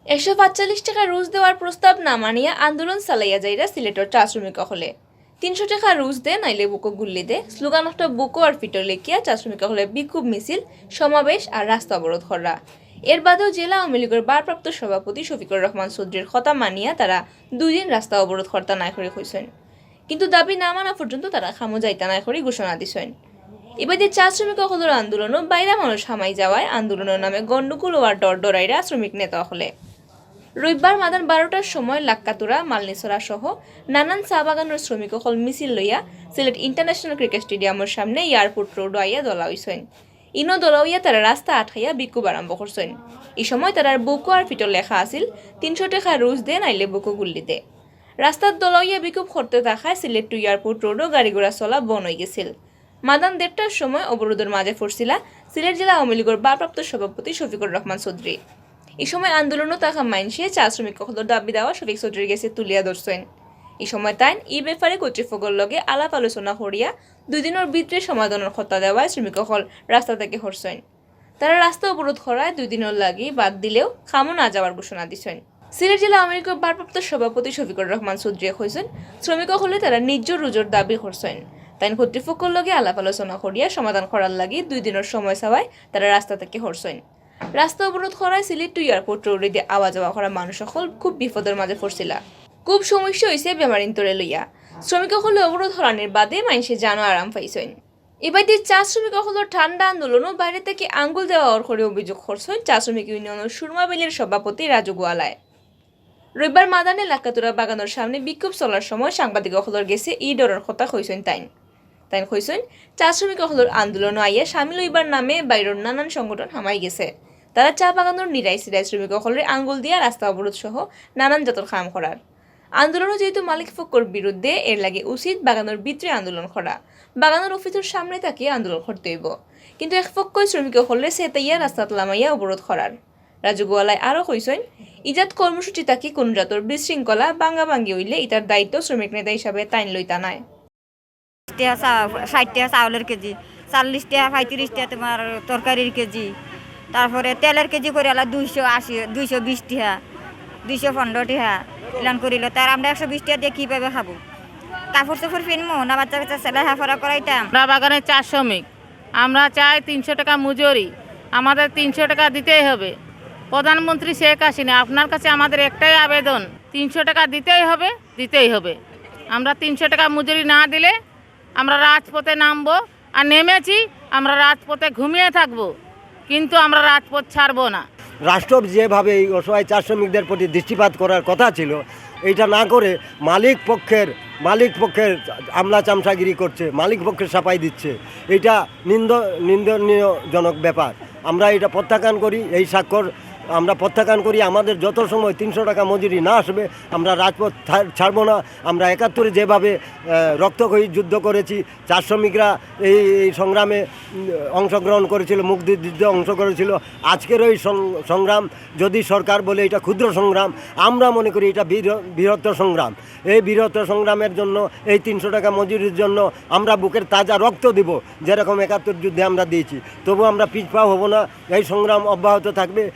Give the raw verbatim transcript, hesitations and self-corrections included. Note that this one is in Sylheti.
একশো পাঁচচল্লিশ টাকা রুজ দেওয়ার প্রস্তাব না মানিয়া আন্দোলন চালাইয়া যাইরা সিলেটর চা শ্রমিক অকলে। তিনশো টাকা রুজ দে, নাইলে বুকো গুল্লি দে স্লোগান একটা বুকো আর ফিটো লেখিয়া চা শ্রমিক অকলে বিক্ষোভ মিছিল, সমাবেশ আর রাস্তা অবরোধ কররা। এর বাদেও জেলা আওয়ামী লীগের ভারপ্রাপ্ত সভাপতি শফিকুর রহমান চৌধুরীর কথা মানিয়া তারা দুই দিন রাস্তা অবরোধ করতা নায় করি কইছইন। কিন্তু দাবি না মানা পর্যন্ত তারা কামো যাইতা নায় করি ঘোষণা দিছইন। ইবাদে চা শ্রমিক অকলর আন্দোলনও বাইরা মানুষ হামাই যাওয়ায় আন্দোলনর নামে গণ্ডগোল অওয়ার ডর ডরাইরা শ্রমিক নেতা অকলে। রবিবার মাদান বারোটার সময় লাক্কাতুরা, মালনীছড়া সহ নানান চা বাগানর শ্রমিক অকল মিছিল লইয়া সিলেট ইন্টারন্যাশনাল ক্রিকেট স্টেডিয়ামর সামনে এয়ারপোর্ট রোডো আইয়া দলা অইছইন। ইনো দলা অইয়া তারা রাস্তা আটকাইয়া বিক্ষোভ আরম্ভ করছইন। ই সময় তারার বুকো আর ফিটো লেখা আছিল, "তিনশো টাকা রুজ দে, নাইলে বুকো গুল্লি দে।" রাস্তাত দলা অইয়া বিক্ষোভ করতে থাকায় সিলেট টু এয়ারপোর্ট রোডো গাড়ি ঘোড়া চলা বন্ধ অইগেছিল। মাদান দেড়টার সময় অবরোধর মাঝে পড়ছিলা সিলেট জেলা আওয়ামী লীগের ভারপ্রাপ্ত সভাপতি শফিকুর রহমান চৌধুরী। ই সময় আন্দোলনও থাকা মাইনষে চা শ্রমিক অকলর দাবি দাওয়া শফিক চৌধুরীর গেছে তুলিয়া ধরছইন। ই সময় তাইন ই ব্যাপারে কর্তৃপক্ষর লগে আলাপ আলোচনা করিয়া দুই দিনর ভিতরে সমাধানর কথা দেওয়ায় শ্রমিক অকল রাস্তা থাকি হরছইন। তারা রাস্তা অবরোধ করায় দুই দিনর লাগি বাদ দিলেও কামো না যাওয়ার ঘোষণা দিছইন। সিলেট জেলা আওয়ামী লীগের ভারপ্রাপ্ত সভাপতি শফিকুর রহমান চৌধুরীয়ে কইছইন, শ্রমিক অকলে তারা ন্যায্য রুজর দাবি করছইন। তাইন কর্তৃপক্ষর লগে আলাপ আলোচনা করিয়া সমাধান করার লাগি দুই দিনর সময় চাওয়ায় তারা রাস্তা থাকি হরছইন। রাস্তা অবরোধ করায় সিলেট টু এয়ারপোর্ট রোডেদি আওয়া যাওয়া করা মানুষ অকল খুব বিপদর মাঝে পড়ছিলা। খুব সমস্যা অইছে বেমারিন্তরে লইয়া। শ্রমিক অকলে অবরোধ হরানির বাদে মাইনষে জানো আরাম পাইছইন। ইবাদে চা শ্রমিক অকলর ঠান্ডা আন্দোলনও বাইরে থাকি আঙ্গুল দেওয়া অর করি অভিযোগ করছইন চা শ্রমিক ইউনিয়নর সুরমা ভ্যালির সভাপতি রাজু গোয়ালায়। রবিবার মাদানে লাক্কাতুরা বাগানর সামনে বিক্ষোভ চলার সময় সাংবাদিক অকলর গেছে ই ডরর কথা কইছইন তাইন। তাইন কইছইন, চা শ্রমিক অকলর আন্দোলনও আইয়া সামিল অইবার নামে বাইরর নানান সংগঠন হামাই গেছে। তারা চা বাগানর নিরাই সিরাই শ্রমিক অকলরে আঙ্গুল দিয়া রাস্তা অবরোধ সহ নানান জাতর কাম করার। আন্দোলনও যেহেতু মালিক পক্ষর বিরুদ্ধে, এর লাগি উচিত বাগানর ভিতরে আন্দোলন করা। বাগানর অফিসর সামনে থাকি আন্দোলন করতে অইব। কিন্তু এক পক্ষই শ্রমিক অকলরে চেতাইয়া রাস্তাত লামাইয়া অবরোধ করার। রাজু গোয়ালায় আরও কইছইন, ইজাত কর্মসূচি থাকি কোনো জাতর বিশৃঙ্খলা ভাঙ্গাভাঙ্গি অইলে ইতার দায়িত্ব শ্রমিক নেতা হিসাবে তাইন লইতা নায়। টেকা চা-, ষাইট টেকা চাউলর কেজি, চল্লিশ টেকা, পঁয়ত্রিশ টেকা তোমার তরকারির কেজি, তারপরে তেলর কেজি করি আলা দুইশো আশি, দুইশো বিশ টেকা, দুইশো পনেরো টেকা, ইলান করিল। তার আমরা একশো বিশ টেকা দিয়া কিভাবে খাবো? কাপড় চোপড় পিনমু না বাচ্চা কাচ্চা ছেলে লেখাপড়া করাইতাম? আমরা বাগানে চা শ্রমিক, আমরা চাই তিনশো টাকা মজুরি, আমাদের তিনশো টাকা দিতেই হবে। প্রধানমন্ত্রী শেখ হাসিনা, আপনার কাছে আমাদের একটাই আবেদন, তিনশো টাকা দিতেই হবে, দিতেই হবে। আমরা তিনশো টাকা মজুরি না দিলে আমরা রাজপথে নামবো, আর নেমেছি, আমরা রাজপথে ঘুমিয়ে থাকবো, কিন্তু আমরা রাজপথ ছাড়বো না। রাষ্ট্র যেভাবে এই অসহায় চা শ্রমিকদের প্রতি দৃষ্টিপাত করার কথা ছিল, এইটা না করে মালিক পক্ষের, মালিক পক্ষের আমলা চামচাগিরি করছে, মালিক পক্ষের সাফাই দিচ্ছে। এটা নিন্দ-, নিন্দনীয়জনক ব্যাপার। আমরা এটা প্রত্যাখ্যান করি, এই স্বাক্ষর আমরা প্রত্যাখ্যান করি। আমাদের যত সময় তিনশো টাকা মজুরি না আসবে, আমরা রাজপথ ছা-, ছাড়বো না। আমরা একাত্তরে যেভাবে, আহ, রক্তক্ষয়ী যুদ্ধ করেছি, চা শ্রমিকরা এই, এই সংগ্রামে, উম, অংশগ্রহণ করেছিল, মুক্তিযুদ্ধে অংশ করেছিল। আজকের ওই সং-, সংগ্রাম, যদি সরকার বলে এটা ক্ষুদ্র সংগ্রাম, আমরা মনে করি এটা বৃহ-, বৃহত্তর সংগ্রাম। এই বৃহত্তর সংগ্রামের জন্য, এই তিনশো টাকা মজুরির জন্য আমরা বুকের তাজা রক্ত দিব, যেরকম একাত্তর যুদ্ধে আমরা দিয়েছি। তবু আমরা পিছপা হব না, এই সংগ্রাম অব্যাহত থাকবে।